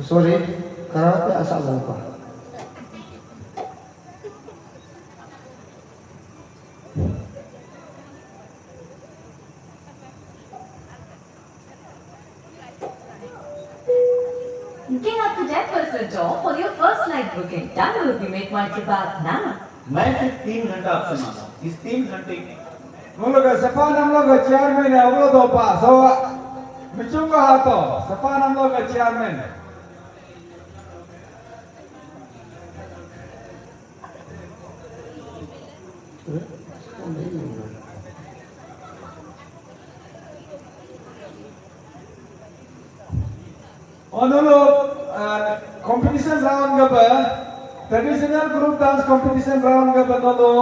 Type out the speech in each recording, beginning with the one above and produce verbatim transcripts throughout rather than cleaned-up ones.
Sorry, karaoke asa lupa. Looking up to ten percent off for your first flight booking. Done with the Make My Trip app now. मैं सिर्फ तीन घंटा आपसे मांगा हूँ। इस तीन घंटे की Nulga sepanam loga chairman ya ulo dopa. So michunga hato sepanam loga chairman. Onolo, uh, competition round gaba, traditional group dance competition round gaba nolo,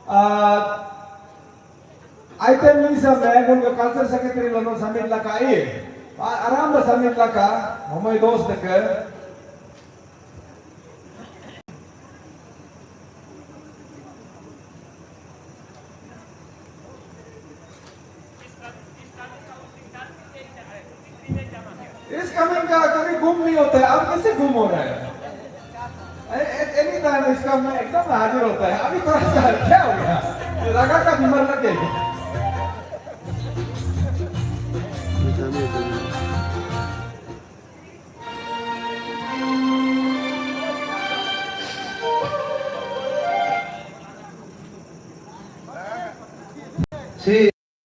uh, item ni sa me mun ka culture secretary lono submit laka e. Aram ba submit laka, homoi dos deke. इस कमिंग का कभी गुम नहीं होता है। अब कैसे गुम हो रहा है? एनी टाइम इसका मैं एकदम हाजिर होता है। अभी थोड़ा सा क्या हो गया? लगा का बीमार लग गया। Si